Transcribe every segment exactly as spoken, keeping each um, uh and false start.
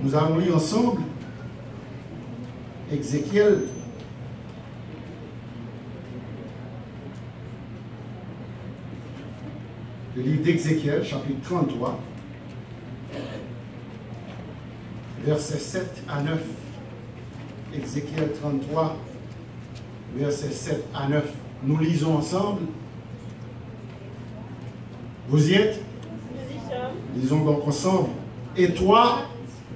Nous allons lire ensemble Ézéchiel, le livre d'Ézéchiel, chapitre trente-trois, versets sept à neuf. Ézéchiel trente-trois, versets sept à neuf. Nous lisons ensemble. Vous y êtes? Lisons donc ensemble. Et toi,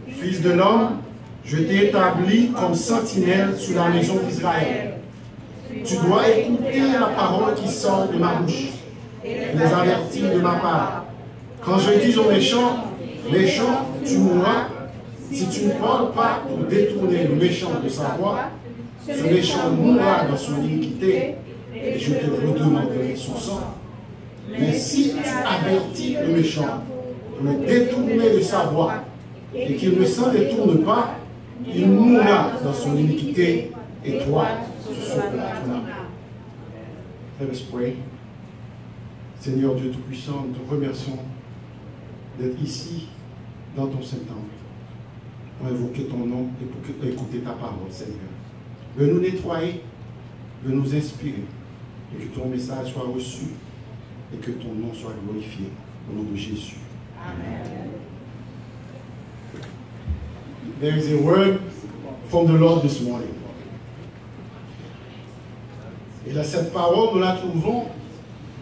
fils de l'homme, je t'ai établi comme sentinelle sur la maison d'Israël. Tu dois écouter la parole qui sort de ma bouche et les avertir de ma part. Quand je dis au méchant, méchant, tu mourras, si tu ne parles pas pour détourner le méchant de sa voie, ce méchant mourra dans son iniquité, et je te redemanderai son sang. Mais si tu avertis le méchant pour le détourner de sa voie, et qu'il ne s'en détourne pas, il mourra dans son iniquité, et toi, tu sauveras ton âme. Let us pray. Seigneur Dieu Tout-Puissant, nous te remercions d'être ici, dans ton saint temple, pour invoquer ton nom et pour écouter ta parole, Seigneur. Veux nous nettoyer, veux nous inspirer, et que ton message soit reçu, et que ton nom soit glorifié. Au nom de Jésus. Amen. There is a word from the Lord this morning. Et là, cette parole, nous la trouvons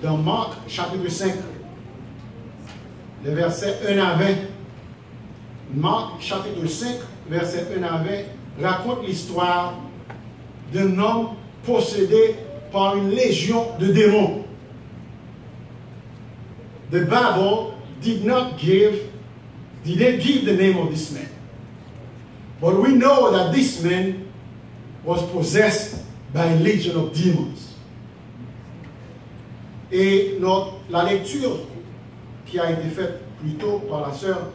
dans Marc chapitre cinq, les versets un à vingt. Marc chapitre cinq, versets un à vingt, raconte l'histoire d'un homme possédé par une légion de démons. The Bible did not give, didn't give the name of this man. But we know that this man was possessed by a legion of demons. Et notre, la lecture qui a été faite plus tôt par la sœur,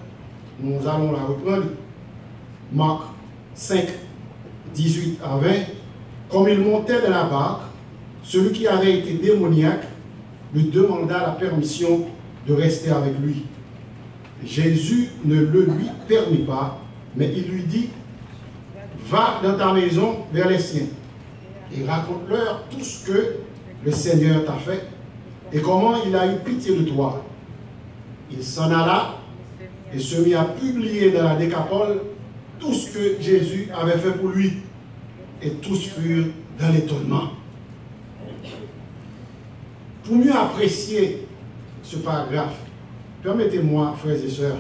nous allons la reprendre. Marc cinq, dix-huit à vingt. Comme il montait dans la barque, celui qui avait été démoniaque lui demanda la permission de rester avec lui. Jésus ne le lui permit pas, mais il lui dit, va dans ta maison vers les siens et raconte-leur tout ce que le Seigneur t'a fait et comment il a eu pitié de toi. Il s'en alla et se mit à publier dans la Décapole tout ce que Jésus avait fait pour lui. Et tous furent dans l'étonnement. Pour mieux apprécier ce paragraphe, permettez-moi, frères et sœurs,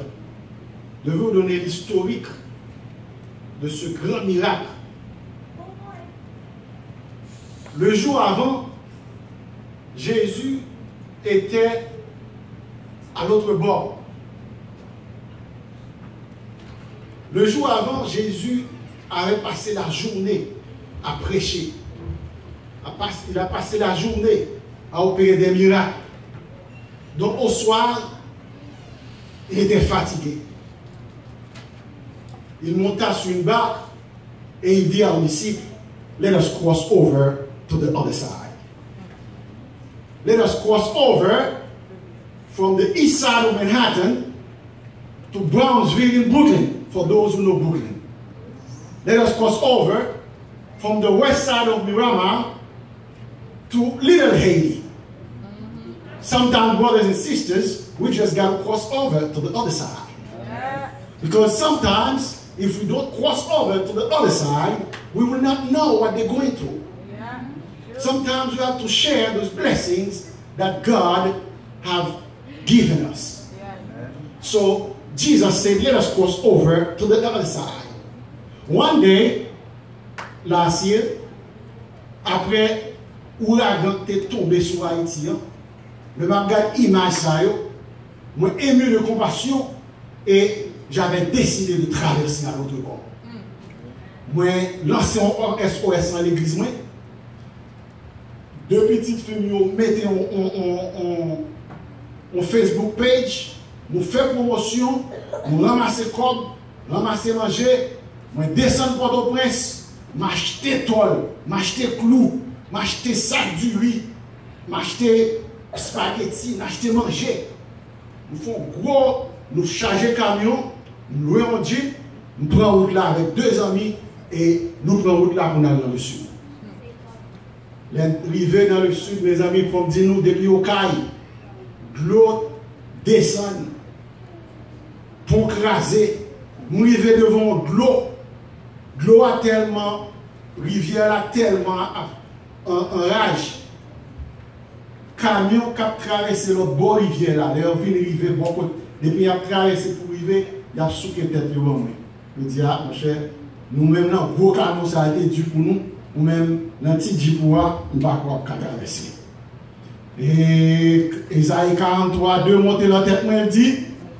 de vous donner l'historique de ce grand miracle. Le jour avant, Jésus était à l'autre bord. Le jour avant, Jésus avait passé la journée à prêcher. Il a passé la journée à opérer des miracles. Donc au soir, il était fatigué. Il monta sur une barque et il dit à un disciple, let us cross over to the other side. Let us cross over from the east side of Manhattan to Brownsville in Brooklyn, for those who know Brooklyn. Let us cross over from the west side of Miramar to Little Haiti. Sometimes, brothers and sisters, we just gotta cross over to the other side. Because sometimes, if we don't cross over to the other side, we will not know what they're going through. Sometimes we have to share those blessings that God have given us. So Jesus said, let us cross over to the other side. One day, last year, apre ouragan ki te tonbe sou Ayiti an, lè m ap gad imaj sa yo, mwen emu de konpasyon e j'avais décidé de traverser à l'autre bord. Mwen lanse yon S O S nan legliz mwen. De pitit fi m yo mete yon, yon, yon, yon, yon Facebook page, nou fè pwomosyon, nou ranmase kòb, ranmase manje, mwen desann Pòtoprens, m achte tòl, m achte klou, m achte sak diri, m achte espageti, m achte manje. Nou fè yon gwo, nou chaje kamyon, nou lwe yon djip, M pran wout la avèk de zanmi e nou pran wout la pou n al nan lesid. Lè n rive nan lesid, mezanmi, fò m di nou, depi Okay, dlo desann, pon kraze, m rive devan yon dlo. Dlo a tèlman, rivyè la tèlman an, an raj. Kamyon k ap travèse lòt bò rivyè la, lè yo vin rive bò kot, depi y ap travèse pou rive, y ap souke tèt yo ban mwen. Yo di, a, monchè, nou menm nan gwo kamyon sa a te di pou nou, ou menm nan ti djip ou a, m pa kwè w ap ka travèse. E Ezayi karant twa de monte nan tèt mwen, l di,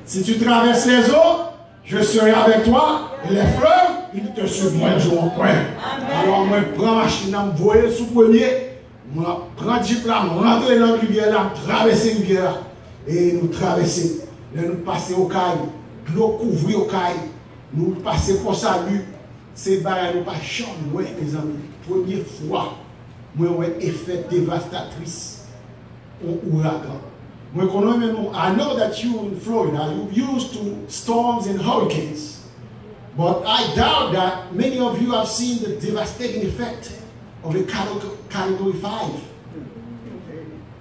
si tu traverses les eaux, je serai avec toi, et les fleuves, ils te suivront. Alò, mwen pran machin nan, m voye l sou premye, mwen pran djip la, m rantre nan rivyè la, m travèse rivyè la. E nou travèse. Lè nou pase Okay, dlo kouvri Okay. Nou pase Pò Sali. Se bagay nou pa janm wè, mezanmi. Premye fwa mwen wè efè devastatris yon ouragan. Mwen konnen menm, I know that you in Florida, you used to storms and hurricanes. But I doubt that many of you have seen the devastating effect of a category, category five.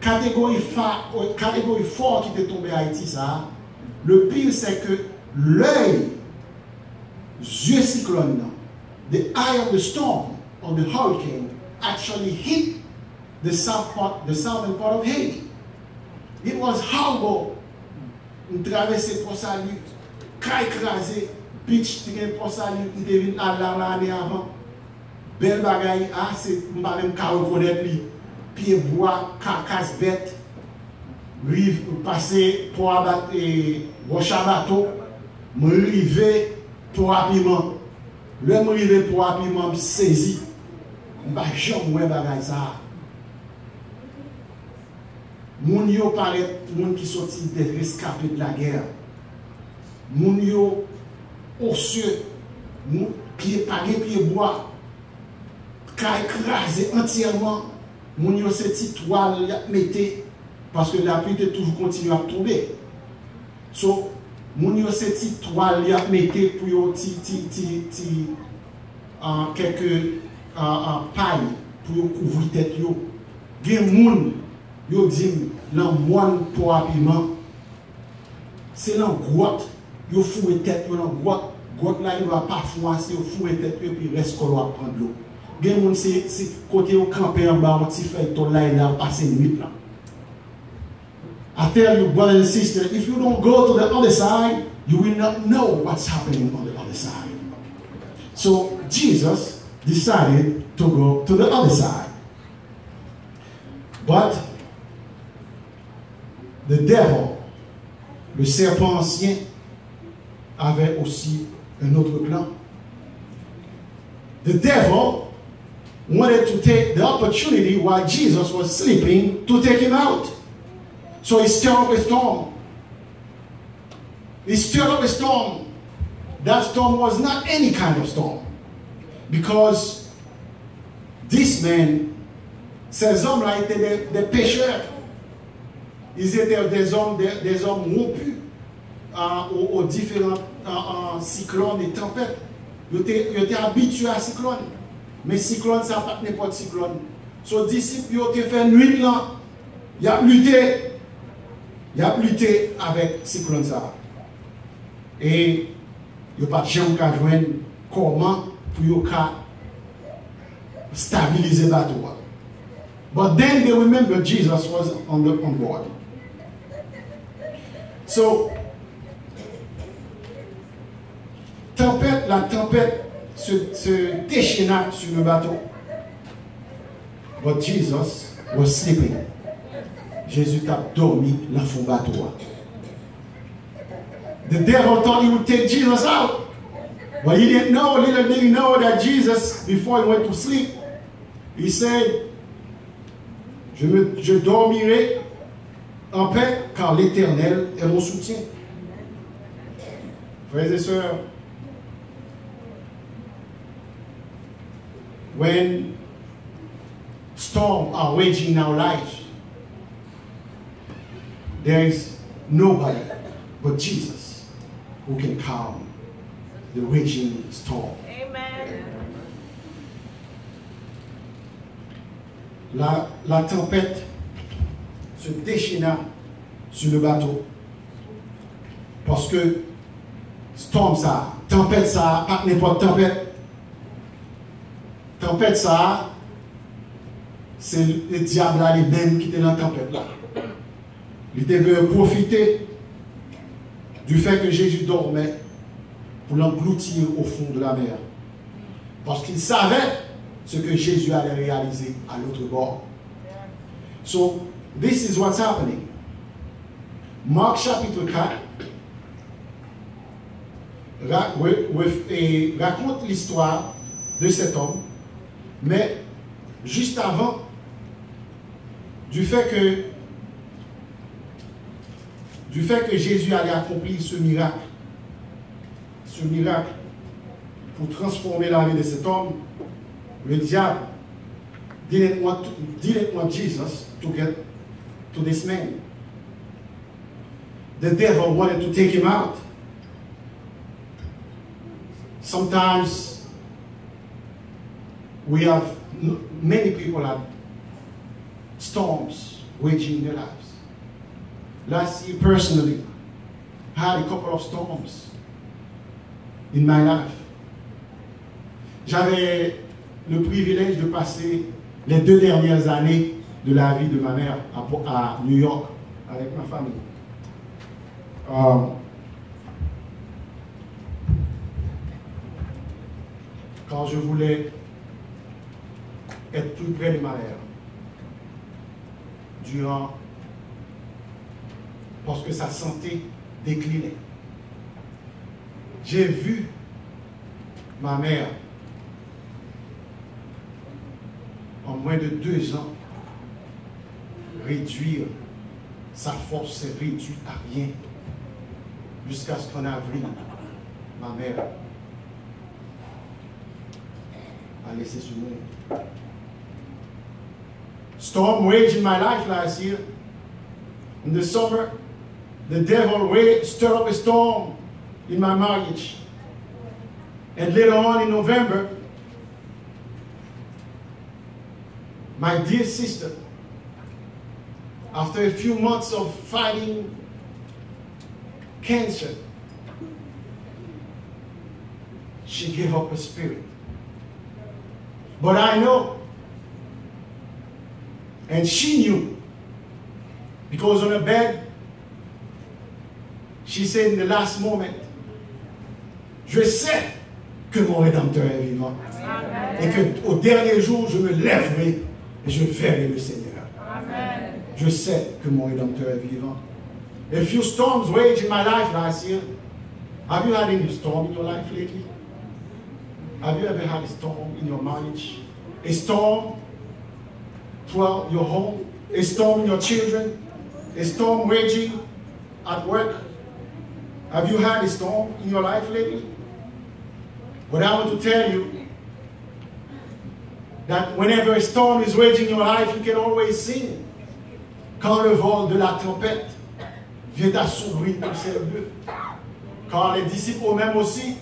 Category five, category four ki te tonbe Ayiti sa a, le pire c'est que lè zye siklòn nan, the eye of the storm, of the hurricane, actually hit the south part, the southern part of Haiti. It was horrible. M travèse Pò Sali, kay kraze, beach te gen Pò Sali, m te vin al la ane avan. Bèl bagay, a, se, m pa menm ka rekonèt li. Pye bwa, kakas bèt, riv, pase pò a bat, e, wòch a bato, mwen rive pò a piman. Lè m rive pò a piman, m sezi. M pa janm wè bagay sa a. Moun yo parèt moun ki soti de reskape de la guerre. Moun yo osye, moun, pye, pa gen pye bwa. Kay kraze antyèman. Moun yo se ti twal y ap mete, paske lapli te toujou kontinye ap tonbe. So, moun yo se ti twal y ap mete pou yo ti, ti, ti, ti, ah, kèk, ah, ah, pay pou yo kouvri tèt yo. Gen moun, yo di m, nan mòn pò a piman, se nan gwòt, yo foure tèt yo nan gwòt. Gwòt la gendwa pa fon ase, yo foure tèt yo, epi rès kò yo ap pran dlo. Gen moun, se, se kote yo kanpe anba yon ti fèy tòl la, e la yo pase nwit lan. I tell you, brother and sister, if you don't go to the other side, you will not know what's happening on the other side. So Jesus decided to go to the other side. But the devil, le serpent ancien, avait aussi un autre plan. The devil wanted to take the opportunity while Jesus was sleeping to take him out. So he stirred up a storm. He stirred up a storm. That storm was not any kind of storm. Because this man, ces hommes-là étaient des, des pêcheurs. Ils étaient des hommes, des, des hommes rompus, euh, aux, aux différents, euh, euh, cyclones et tempêtes. Yo te, yo te abitye a siklòn. Men siklòn sa pa t nenpòt siklòn. So, disip yo te fè nwit lan, y ap lite, y ap lite avèk siklòn sa. E yo pa t janm ka jwenn kòman pou yo ka stabilize bato a. But then they remember Jesus was on the, on board. So, tempête, la tempête se, se déchaîna sur le bateau. But Jesus was sleeping. Jezi t ap dòmi nan fon bato a. The devil thought he would take Jesus out. But he didn't know, little did he know that Jesus, before he went to sleep, he said, je, me, je dormirai en paix, car l'Éternel est mon soutien. Frères et sœurs, when storms are raging in our lives, there is nobody but Jesus who can calm the raging storm. La, la tempête se déchaîna sur le bateau. Paske storm sa, tanpèt sa, pa t nenpòt tanpèt. Tanpèt sa, se le dyab la li menm ki te nan tanpèt la. Li te vle pwofite du fait que Jésus dormait pour l'engloutir au fond de la mer. Parce qu'il savait ce que Jésus allait réaliser à l'autre bord. So, this is what's happening. Marc chapitre quatre ra- re- ref- et raconte l'histoire de cet homme, mais juste avant, du fait que, du fait que Jésus allait accomplir ce miracle, ce miracle pour transformer la vie de cet homme, le diable didn't want, didn't want Jesus to get to this man. The devil wanted to take him out. Sometimes we have m- many people have storms raging in their lives. Last year, personally, I had a couple of storms in my life. J'avais le privilège de passer les deux dernières années de la vie de ma mère à, à New York avec ma famille. Euh, quand je voulais être plus près de ma mère, durant, parce que sa santé déclinait. J'ai vu ma mère, en moins de deux ans, réduire sa force, s'est réduite à rien, jusqu'à ce qu'en avril, ma mère a laissé ce monde. Storm raged in my life last year. In the summer, the devil ra- stirred up a storm in my marriage. And later on in November, my dear sister, after a few months of fighting cancer, she gave up her spirit. But I know, and she knew, because on her bed, she said in the last moment, je sais que mon Rédempteur est vivant. Et que au dernier jour, je me lèverai et je verrai le Seigneur. Je sais que mon Rédempteur est vivant. A few storms rage in my life last year. Have you had any storm in your life lately? Have you ever had a storm in your marriage? A storm throughout your home? A storm in your children? A storm raging at work? Have you had a storm in your life lately? But I want to tell you that whenever a storm is raging in your life, you can always sing. Quand le vent de la tempête vient à s'ouvrir pour ses deux. Quand les disciples eux-mêmes aussi,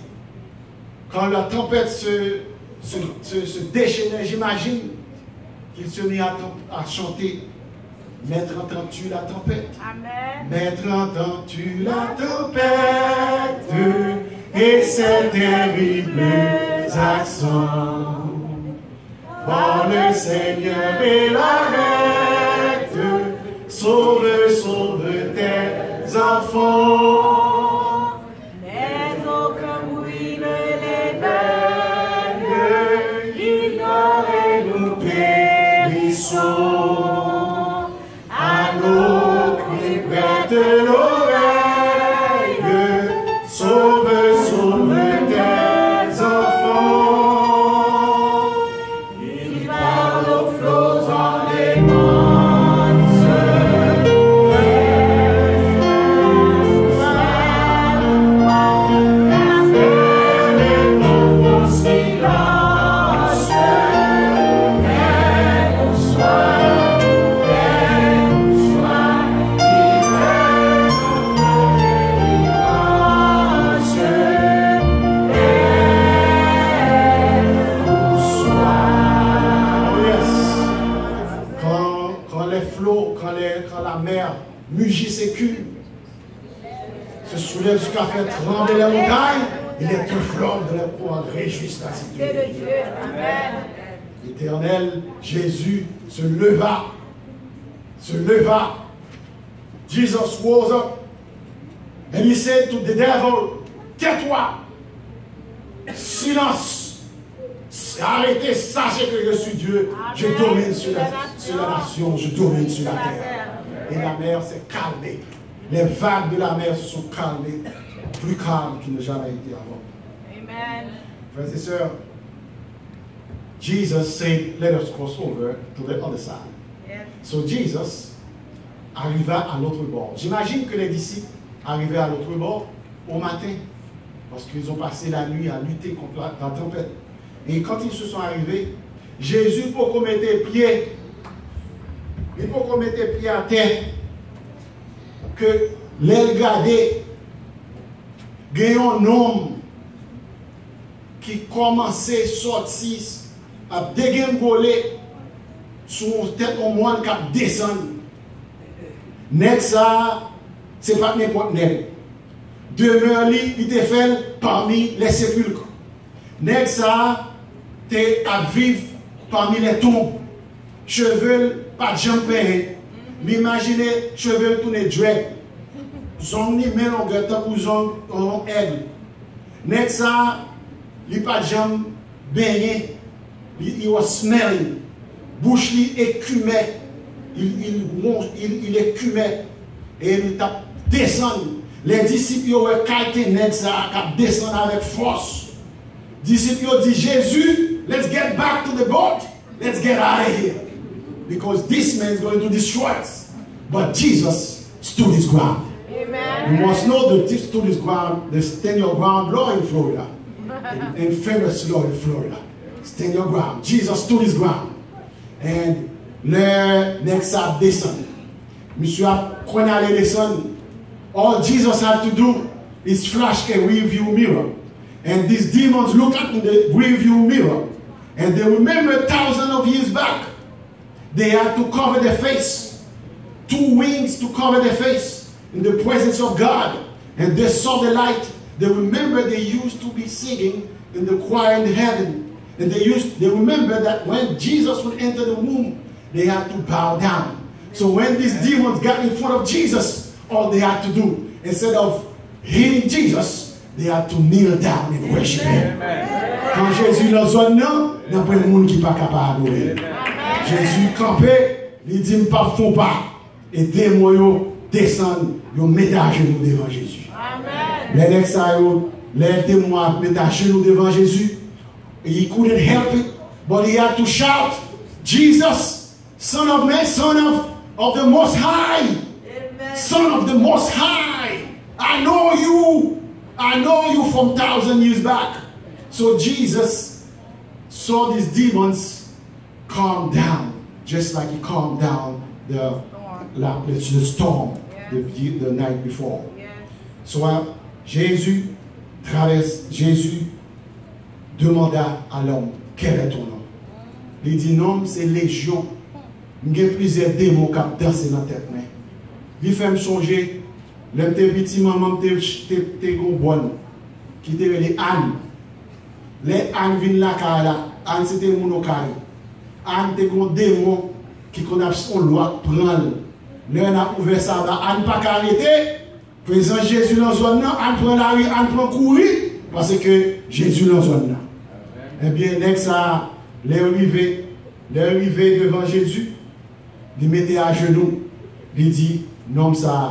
quand la tempête se, se, se, se déchaînait, j'imagine qu'ils se mirent à, à chanter. Maître, entends-tu la tempête? Amen. Maître, entends-tu la tempête et ses terribles accents? Par le Seigneur et l'arrête, sauve, sauve tes enfants. Mais aucun bruit ne les veille, ignorent nos périssons. À nos cris prête l'oreille, sauve, sauve tes enfants. Il parle aux flots en démence, mugit ses culs, se soulève jusqu'à faire trembler les montagnes, et les peuples de la cour réjouissent la cité de Dieu. L'Éternel Jésus se leva, se leva. Jesus rose up and he said to the devil, tais-toi, silence, arrêtez, sachez que je suis Dieu, je domine sur la, sur la nation, je domine sur la terre. Et la mer s'est calmée. Les vagues de la mer se sont calmées, plus calmes qu'il n'a jamais été avant. Amen. Frères et sœurs, Jesus said, let us cross over to the other side. So Jesus arriva à l'autre bord. J'imagine que les disciples arrivaient à l'autre bord au matin, parce qu'ils ont passé la nuit à lutter contre la, la tempête. Et quand ils se sont arrivés, Jésus poko mete pye, li poko mete pye atè, ke lè l gade, gen yon nonm ki kòmanse sòti, ap degenvole sou tèt yon mòn k ap desann. Nèg sa a, se pa t nenpòt nèg. Demè li, li te fè l parmi les sépulcres. Nèg sa a te ap viv parmi les tombes. Cheve l pa t janm penyen. M imajine cheve l tounen dread. Zong li men longè tankou zong yon èg. Nèg sa a, li pa t janm benyen. Li, he was smelling. Bouch li ekimè. Il, il, il, il ekimè. E li t ap desann. Lè disip yo wè kalite nèg sa a k ap desann avèk fòs, disip yo di Jezi, let's get back to the boat. Let's get out of here. Because this man is going to destroy us. But Jesus stood his ground. Amen. You must know the stood his ground, the stand your ground law in Florida. And, and famous law in Florida. Stand your ground. Jesus stood his ground. And lè nèg sa ap desann, misye ap konn ale desann. All Jesus had to do is flash a rearview mirror. And these demons look at the rearview mirror. And they remember thousands of years back. They had to cover their face, two wings to cover their face in the presence of God. And they saw the light. They remember they used to be singing in the choir in the heaven. And they used they remember that when Jesus would enter the room, they had to bow down. So when these demons got in front of Jesus, all they had to do, instead of hitting Jesus, they had to kneel down and worship him. Kan Jezi nan zòn nan, nan pwen moun ki pa ka pa adore. Jezi kanpe, li di, m p ap fon pa. E demon yo desann, yo met ajenou devan Jezi. Lè nèg sa yo, lè demon ap met ajenou devan Jezi, he couldn't help it, but he had to shout, Jesus, Son of Man, Son of, of the Most High. Son of the Most High. I know you. I know you from thousand years back. So Jesus saw these demons calm down, just like he calmed down the, la, the, the storm the, the night before. So, uh, Jésus traverse, Jésus demanda à l'homme, quel est ton nom? Li di, non m se Lejyon. M gen plizyè demon k ap danse nan tèt mwen. Li fè m sonje, lè m te piti, manman m te, te, te gen yon bòn ki te rele Ann. Lè Ann vin lakay la, Ann se te moun Okay. Ann te gen yon demon ki konn ap, yon lwa k pran l. Lè n ap ouvè saba, Ann pa ka rete. Prezans Jezi nan zòn nan, Ann pran lari, Ann pran kouri, paske Jezi nan zòn nan. Ebyen, nèg sa a, lè yo rive, lè yo rive devan Jezi, li mete ajenou, li di, nonm sa a,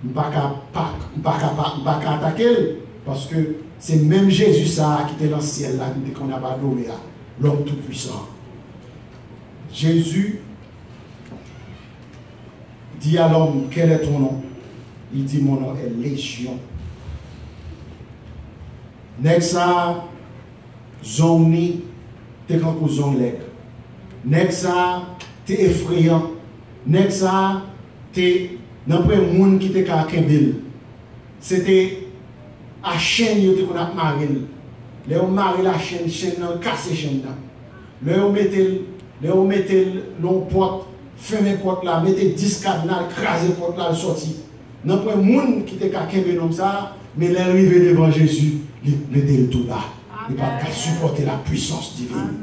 m pa ka pa, m pa ka pa, m pa ka atake l, paske se menm Jezi sa a ki te nan syèl la, ki te konn ap adore a, l'homme tout puissant. Jésus dit à l'homme, quel est ton nom? Il dit, mon nom est Légion. Nèg sa a, zong li te kankou zong lèg. Nèg sa a te efreyan. Nèg sa a te nan pwen moun ki te ka kenbe l. Se te a chenn yo te konn ap mare l. Lè yo mare l a chenn, chenn nan kase chenn nan. Lè yo mete l, lè yo mete l nan yon pòt, Fèmen pòt la, mete dis kadna, l kraze pòt la, l sòti. Nanpwen moun ki te ka kenbe nonm sa a, men lè l rive devan Jezi, li mete l tou ba. Li pa t ka sipòte la puissance divine.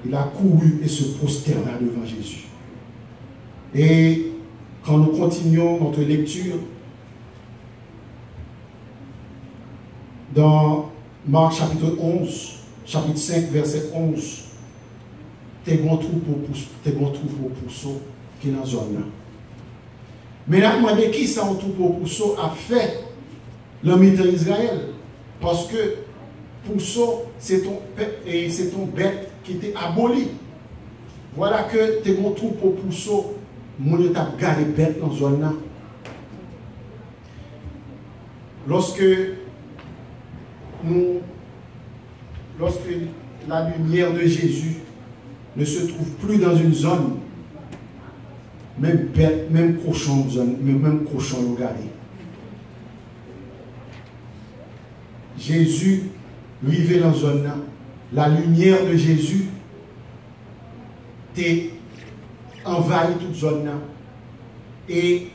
Il a couru et se prosterna devant Jésus. Et quand nous continuons notre lecture dans Marc chapitre onze, chapitre cinq, verset onze, te gon twoupo pou, te gon twoupo pouso ki nan zòn nan. Men n ap mande kisa yon twoupo pouso ap fè nan mitan Izrayèl, paske pouso se t on pèp, e se t on bèt ki te aboli. Vwala ke te gon twoupo pouso, moun yo t ap gade bèt nan zòn nan. Lorsque nous, lorsque la lumière de Jésus ne se trouve plus dans une zone, menm bèt, menm kochon, menm, menm kochon yo gade. Jezi rive nan zòn nan. La lumière de Jésus te anvayi tout zòn nan. E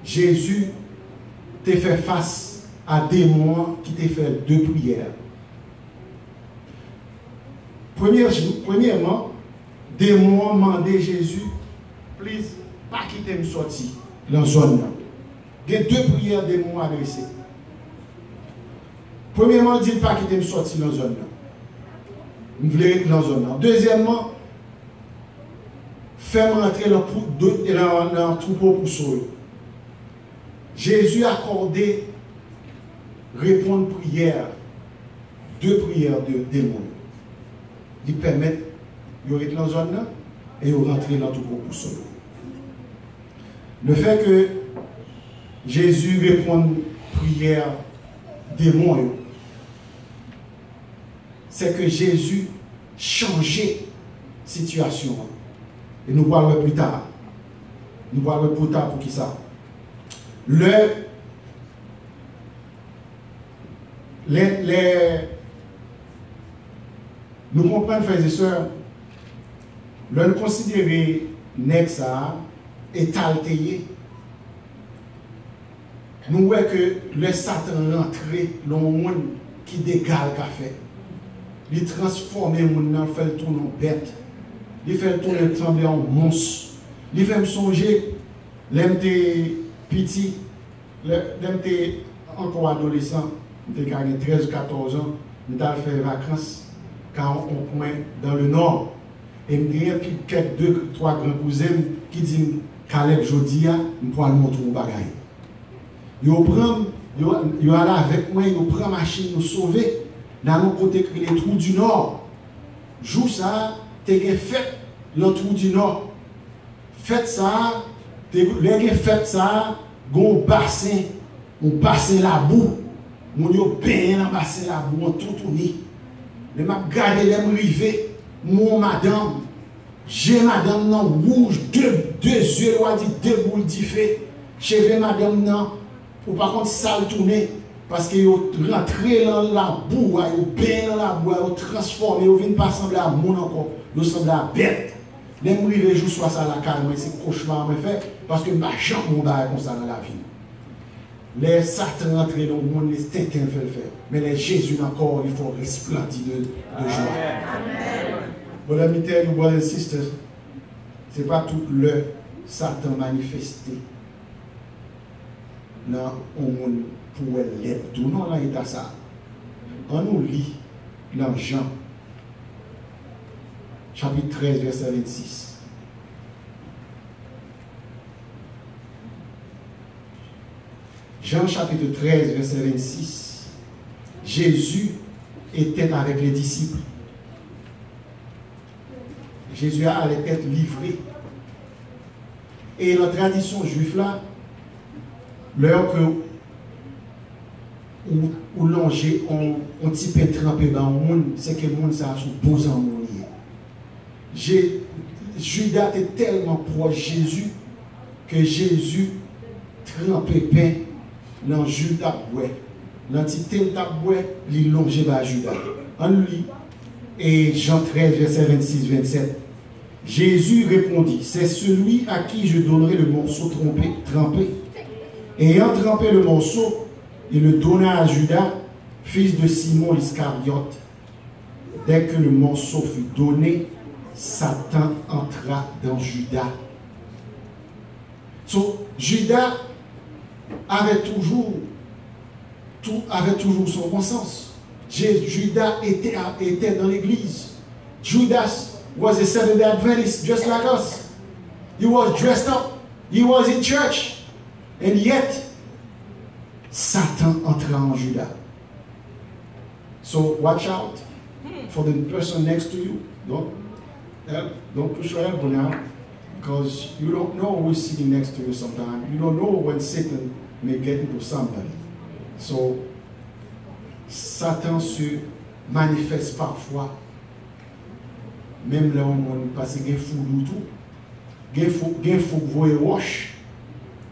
Jezi te fè fas a demon an ki te fè de priyè. Premye jou, premyèman, demon an mande Jezi, "Please, pa kite m sòti nan zòn nan." Gen de priyè demon an adrese. Premyèman, l di l, "Pa kite m sòti nan zòn nan. M vle ret nan zòn nan." Dezyèmman, "Fè m rantre nan pou-, de-, nan, nan twoupo pouso yo." Jezi akòde reponn priyè, de priyè de demon yo. Li pèmèt yo ret nan zòn nan e yo rantre nan twoupo pouso yo. Le fait que Jezi reponn priyè demon yo, se ke Jezi chanje sitiyasyon an. E nou pral wè pli ta. Nou pral wè pli ta poukisa. Lè, lè, lè nou konprann, frè e sè, lè n konsidere nèg sa a, eta l te ye, nou wè ke lè Satan rantre nan yon moun, ki dega l ka fè? Li transfòme moun nan, fè l tounen yon bèt. Li fè l tounen, sanble yon mons. Li fè m sonje, lè m te piti, lè, lè m te ankò adolesan, m te ka gen trèz ou katòz an, m t al fè vakans ka yon onk mwen dans le Nord. E m genyen pi kèk de, twa gran kouzen m ki di m, "Caleb, jodi a, m pral montre w yon bagay." Yo pran m, yo, yo al avèk mwen, yo pran machin, yo sove nan yon kote ki rele Trou du Nord. Jou sa a, te gen fèt nan Trou du Nord. Fèt sa a, te, lè gen fèt sa a, gen yon basen, yon basen labou. Moun yo benyen nan basen labou an toutouni. Lè m ap gade, lè m rive, m wè yon madanm. Je madanm nan wouj, de, de zye, w a di de boul dife. Cheve madanm nan, ou pa konn sa l tounen, paske yo rantre nan labou a, yo benyen nan labou a, yo transfòme, yo vin pa sanble a moun ankò, yo sanble a bèt. Lè m rive jou swa sa lakay mwen, se kochma mwen fè, paske m pa janm wè yon bagay konsa nan lavi m. Lè Satan rantre nan yon moun, li tenten l fè l fè. Men lè Jezi nan kò w, li fè w resplandi de, de jwa. But let me tell you, brothers and sisters, se pa tout lè Satan manifeste nan yon moun pou w wè l lèd tou non nan eta sa a. Ann nou li nan Jan, chapit trèz, vèsè vennsis. Jan chapit trèz, vèsè vennsis. Jésus était avec les disciples. Jésus a, a les têtes livrées. E nan tradisyon jwif la, lè ke ou, ou lonje on, on ti pen tranpe ba yon moun, se ke moun sa a se yon bon zanmi w li ye. Je-, Jida te tèlman pwòch Jezi ke Jezi tranpe pen nan ji l t ap bwè. Nan ti te l t ap bwè, li lonje ba Jida. Ann li, e, Jan trèz, vèsè vennsis, vennsèt. Jésus répondit, c'est celui à qui je donnerai le morceau trompé- trempé. Ayant trempé le morceau, il le donna à Judas, fils de Simon l'Iscariote. Dès que le morceau fut donné, Satan entra dans Judas. So, Judas avait toujours, tout, avait toujours son bon sens. Judas était, était dans l'église. Judas was a Seventh-day Adventist just like us. He was dressed up. He was in church. And yet, Satan entra en Judas. So watch out for the person next to you. Don't help, don't push your elbow now, because you don't know who is sitting next to you sometimes. You don't know when Satan may get into somebody. So, Satan se manifeste parfois, menm lè yon moun, paske gen foudou tou. Gen fou, gen fou k voye wòch.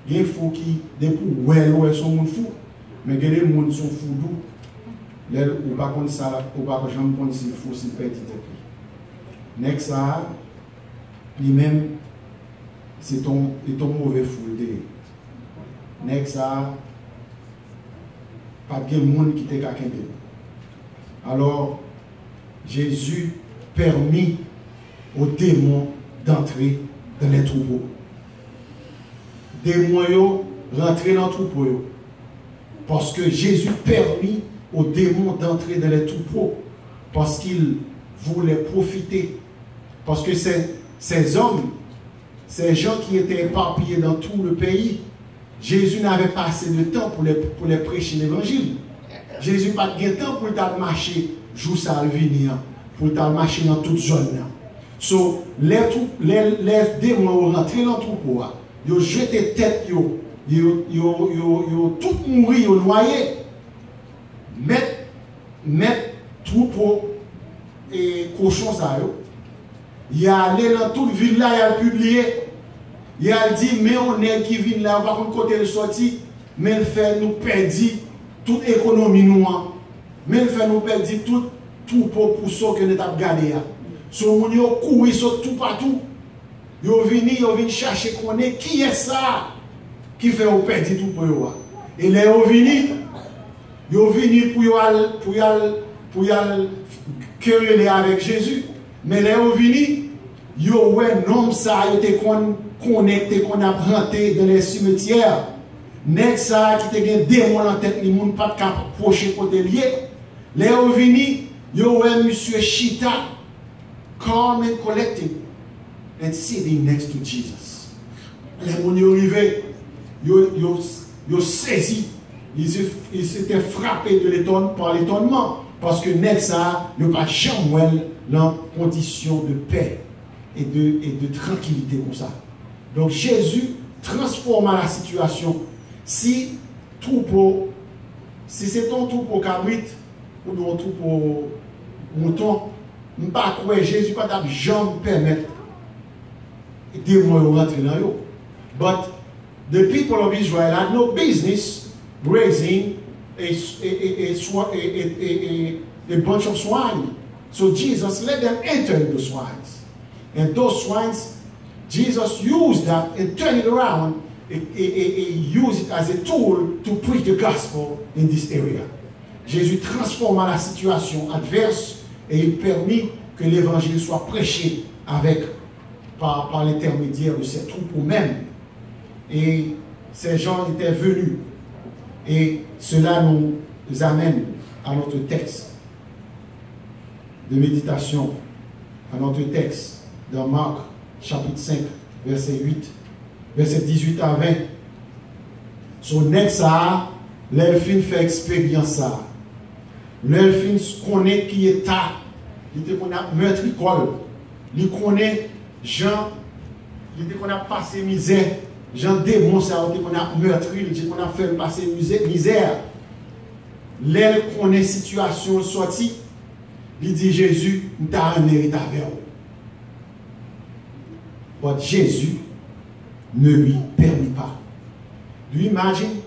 Gen fou ki, depi w wè l, ou wè se yon moun fou. Men gen de moun se yon foudou. Lè l, ou pa konn sa, ou pa janm konn si l fou, si l pèdi tèt li. Nèg sa a, li menm, se ton, li ton move fou l te ye. Nèg sa a, pa t gen moun ki te ka kenbe l. Alors, Jésus permit aux démons d'entrer dans les troupeaux. Demon yo rantre nan twoupo yo. Paske Jésus permit aux démons d'entrer dans les troupeaux parce qu'il voulait profiter. Parce que ces, ces hommes, ces gens qui étaient éparpillés dans tout le pays, Jésus n'avait pas assez de temps pour les, pour les prêcher l'évangile. Jezi pa t gen tan pou l t al mache jou sa a l vini an, pou l t al mache nan tout zòn nan. So, lè, tou, lè, lè demon yo rantre nan twoupo a, yo jete tèt yo, yo, yo, yo, yo tout mouri, yo nwaye. Mèt, mèt twoupo e kochon sa yo, y ale nan tout vil la, y al pibliye, y al di, men yon nèg ki vin la, yo pa konn kote l soti, men l fè nou pèdi tout ekonomi nou an, men l fè nou pèdi tout twoupo pouso ke nou t ap gade a. So, moun yo kouri sot toupatou, yo vini, yo vin chache konnen kiyès sa a ki fè yo pèdi twoupo yo a. E lè yo vini, yo vini pou yo al, pou y al, pou y al kerele avèk Jezi. Men lè yo vini, yo wè nonm sa a yo te konn konnen, te konn ap hante dans les cimetières. Nèg sa a ki te gen demon nan tèt li, moun pa t ka pwoche kote l ye. Lè yo vini, yo wè misye chita, calm and collected, and sitting next to Jesus. Lè moun yo rive, yo, yo, yo sezi. Ils, ils étaient frappés de l'étonne, par l'étonnement, paske nèg sa a, yo pa janm wè l nan kondisyon de pè e de, e de trankilite konsa. Donk, Jezi transfòma la sitiyasyon. Si twoupo, si se te yon twoupo kabrit, oubyen yon twoupo mouton, m pa kwè Jezi pa t ap janm pèmèt demon yo rantre nan yo. But the people of Israel had no business raising a, a, a, a, swa- a, a, a, a, a bunch of swine. So Jesus let them enter the swines. And those swines, Jesus used that and turn it around and, and, and, and use it as a tool to preach the gospel in this area. Jésus transforma la situation adverse et il permit que l'évangile soit prêché avec, par, par l'intermédiaire de ses troupeaux même. Et ces gens étaient venus. Et cela nous amène à notre texte de méditation, à notre texte dans Marc chapitre cinq, verset huit, verset dix-huit à vingt. So, nèg sa a, lè l fin fè eksperyans sa a, lè l fin konnen ki eta li te konn ap mètri kò l, li konnen jan li te konn ap pase mizè, jan demon sa yo te konn ap mètri l, te konn ap fè l pase mizè, mizè a. Lè l konnen sitiyasyon l sòti, li di Jezi, m ta renmen ret avè w. But Jésus ne lui permit pas. Do you imagine?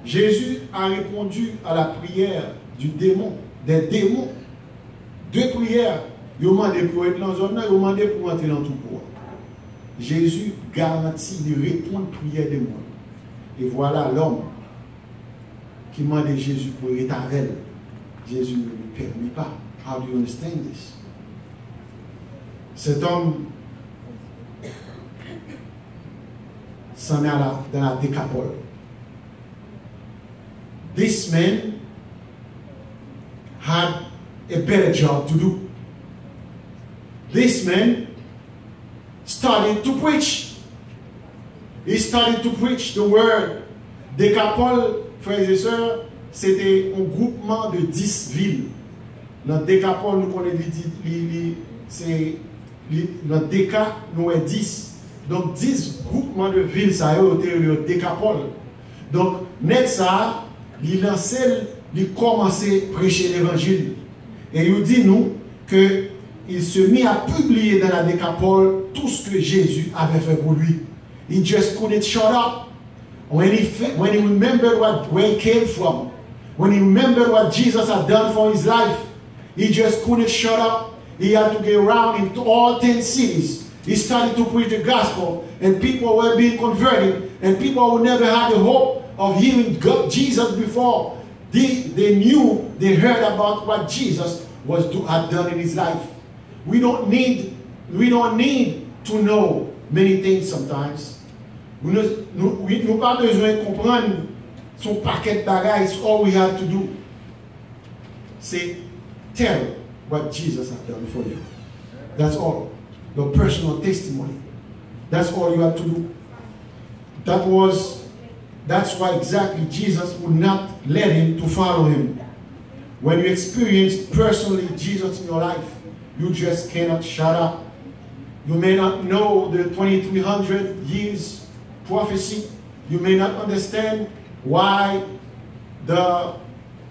Jésus a répondu à la prière du démon, des démons. Deux prières. Yo mande pou yo ret nan zòn nan, yo mande pou yo antre nan twoupo a. Jezi garanti li reponn priyè demon yo. E vwala lòm ki mande Jezi pou l ret avè l. Jezi ne lui permet pas. How do you understand this? Cet homme s'en alla dans la Décapole. This man had a better job to do. This man started to preach. He started to preach the word. Décapole, frères et sœurs, se te yon gwoupman de dis vil. Nan Décapole, nou konnen li, li, li, li se li, nan Déca, nou wè dis. Donk, dis gwoupman de vil sa yo, yo te rele yo Décapole. Donk, nèg sa a, li lanse l, li kòmanse preche levanjil. E yo di nou que il se mit à publier dans la Décapole tout ce que Jésus avait fait pour lui. He just couldn't shut up. When he, fe- when he remembered what, where he came from, when he remembered what Jesus had done for his life, he just couldn't shut up. He had to go around into all ten cities. He started to preach the gospel, and people were being converted, and people who never had the hope of hearing God, Jesus before, they, they knew, they heard about what Jesus was do, had done in his life. We don't need, we don't need to know many things sometimes. Nou, nou, nou, nou pa bezwen konprann son pakèt bagay. It's all we have to do. Say, tell what Jesus has done for you. That's all. Your personal testimony. That's all you have to do. That was, that's why exactly Jesus would not let him to follow him. When you experience personally Jesus in your life, you just cannot shut up. You may not know the twenty-three hundred years prophecy. You may not understand why the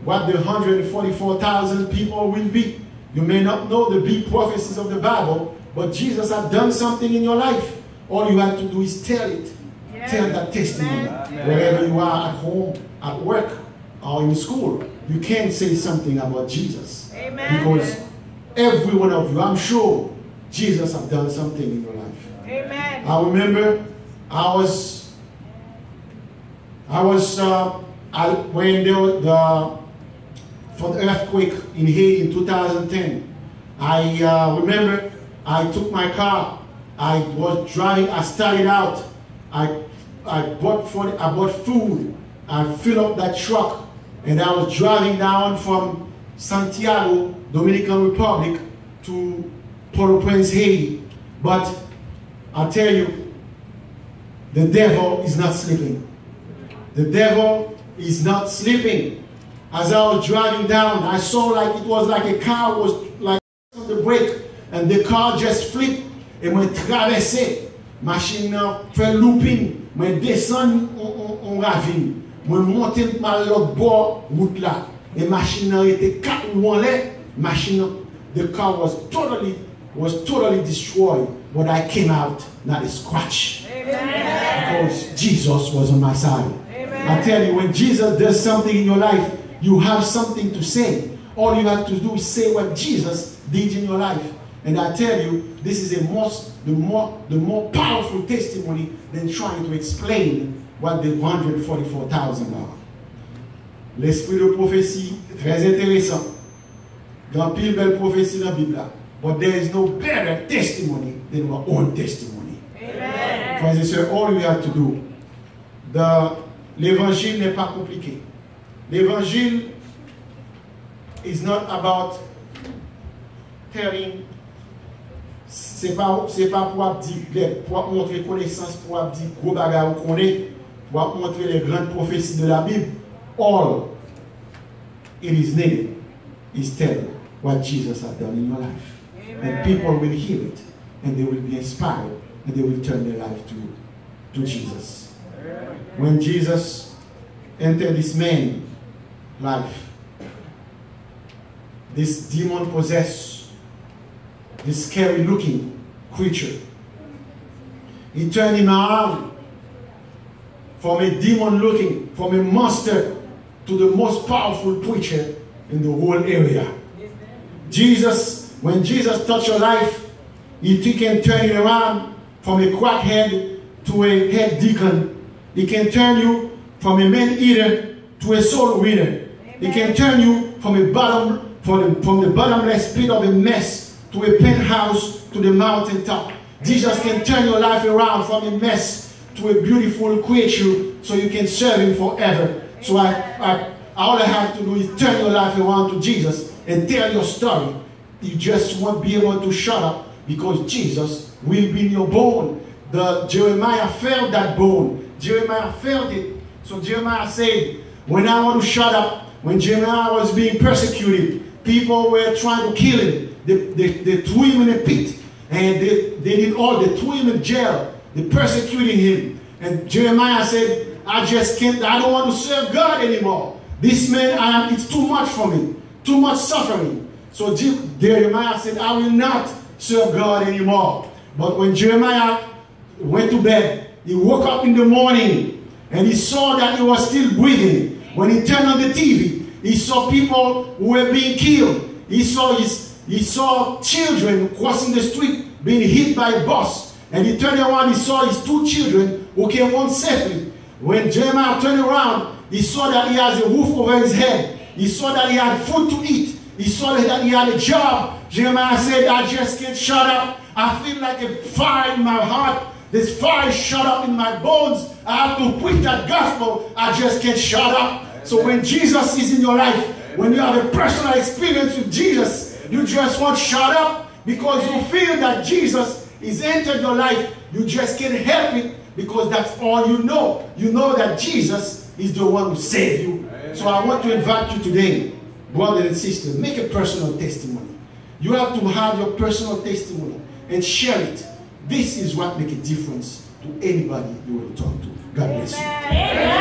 what the hundred forty-four thousand people will be. You may not know the big prophecies of the Bible, but Jesus has done something in your life. All you have to do is tell it. Yes. Tell that testimony. Amen. Wherever you are, at home, at work, or in school, you can say something about Jesus. Amen. Because every one of you, I'm sure, Jesus has done something in your life. Amen. I remember I was I was uh, I, when the, the for the earthquake in Haiti in two thousand ten. I uh, remember I took my car. I was driving. I started out. I I bought for I bought food. I filled up that truck, and I was driving down from Santiago, Dominican Republic, to Port-au-Prince, Haiti. But I tell you, the devil is not sleeping. The devil is not sleeping. As I was driving down, I saw like it was like a car was like on the brake and the car just flipped. E mwen travèse, machin nan fè looping, mwen desann yon, yon, yon ravin. Mwen monte m al lòt bò wout la. E machin nan rete kat wou anlè, machin nan, the car was totally was totally destroyed, but I came out not a scratch. Amen. Because Jesus was on my side. Amen. I tell you, when Jesus does something in your life, you have something to say. All you have to do is say what Jesus did in your life. And I tell you, this is a most the more the more powerful testimony than trying to explain what the hundred forty-four thousand are. L'esprit de prophétie, très intéressant. Gen anpil bèl pwofesi nan Bib la. But there is no better testimony than your own testimony. Amen. Frères et sœurs, all you have to do, the, l'évangile n'est pas compliqué. L'évangile is not about telling, se pa, se pa pou ap di, pou ap montre konesans, pou ap di gwo bagay ou konnen, pou ap montre les grandes prophéties de la Bible. All it is needed is tell what Jesus has done in your life. And people will hear it, and they will be inspired, and they will turn their life to, to Jesus. When Jesus entered this man's life, this demon possessed, this scary looking creature, he turned him around from a demon looking, from a monster, to the most powerful preacher in the whole area. Jesus When Jesus touch your life, he, he can turn you around from a crackhead to a head deacon. He can turn you from a man eater to a soul winner. He can turn you from a bottom from the, from the bottomless pit of a mess to a penthouse to the mountaintop. Jesus can turn your life around from a mess to a beautiful creature so you can serve him forever. So I, I, all I have to do is turn your life around to Jesus and tell your story. You just won't be able to shut up because Jesus will be in your bone. The Jeremiah felt that bone. Jeremiah felt it. So Jeremiah said, when I want to shut up, when Jeremiah was being persecuted, people were trying to kill him. They, they, they threw him in a pit. And they, they did all, they threw him in jail. They persecuted him. And Jeremiah said, I just can't, I don't want to serve God anymore. This man, I am, it's too much for me. Too much suffering. So Je- Jeremiah said, I will not serve God anymore. But when Jeremiah went to bed, he woke up in the morning and he saw that he was still breathing. When he turned on the T V, he saw people who were being killed. He saw his he saw children crossing the street being hit by a bus. And he turned around, he saw his two children who came home safely. When Jeremiah turned around, he saw that he has a roof over his head. He saw that he had food to eat. He saw that he had a job. Jeremiah said, I just can't shut up. I feel like a fire in my heart. This fire is shut up in my bones. I have to preach that gospel. I just can't shut up. So when Jesus is in your life, when you have a personal experience with Jesus, you just won't shut up because you feel that Jesus is entered your life. You just can't help it because that's all you know. You know that Jesus is the one who saved you. So I want to invite you today, brother and sister, make a personal testimony. You have to have your personal testimony and share it. This is what make a difference to anybody you will talk to. God bless you.